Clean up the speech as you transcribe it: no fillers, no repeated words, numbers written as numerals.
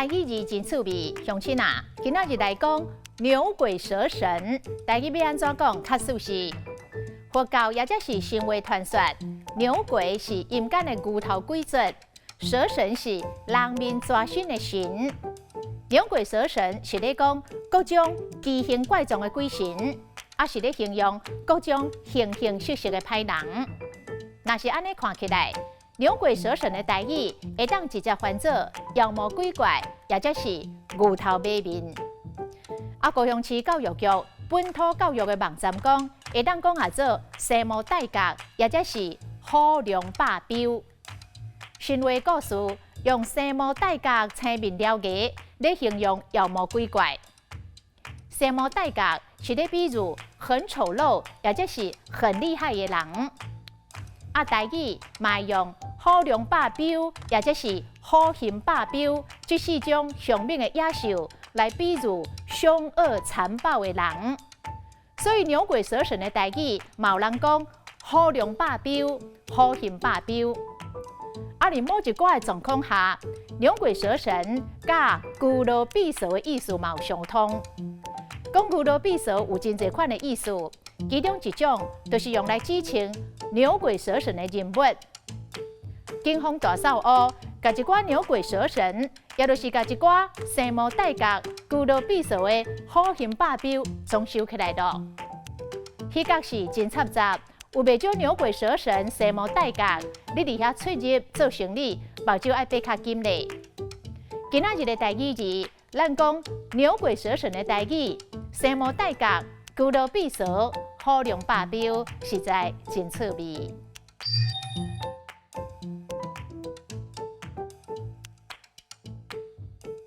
台語字真趣味，鄉親啊，今仔日來講牛鬼蛇神，台語欲按怎講較舒適？佛教抑者是神話傳說，牛鬼是陰間的牛頭鬼卒，蛇神是人面蛇身的神。牛鬼蛇神是咧講各種奇形怪狀的鬼神，抑是咧形容各種形形色色的歹人。若是按呢看起來，牛鬼蛇神的台語會當直接翻做妖魔鬼怪，抑者是牛頭馬面。啊，高雄市教育局本土教育的網站講，會當講做蛇魔戴角，抑者是虎龍霸標。神話故事用蛇魔戴角、青面獠牙來形容妖魔鬼怪。蛇魔戴角是咧比喻很醜陋，抑者是很厲害的人。啊，台語嘛會用虎龍霸標，抑者是虎形霸標，這四種兇猛的野獸來比喻兇惡殘暴的人。所以牛鬼蛇神的台語，嘛有人講虎龍霸標、虎形霸標。啊，佇某一寡的狀況下，牛鬼蛇神佮牛羅匕首的意思嘛有相通。講牛羅匕首有真濟款的意思，其中一種就是用來指稱牛鬼蛇神的人物。警方大掃烏，共一寡牛鬼蛇神，也就是共一寡蛇魔戴角、牛羅匕首的虎形霸標總收起來囉。彼角是真插雜，有袂少牛鬼蛇神、蛇魔戴角，你佇遐出入做生理，目睭愛閉較緊咧。今仔日的台語字，咱講牛鬼蛇神的台語，蛇魔戴角、牛羅匕首、虎龍霸標，實在真趣味。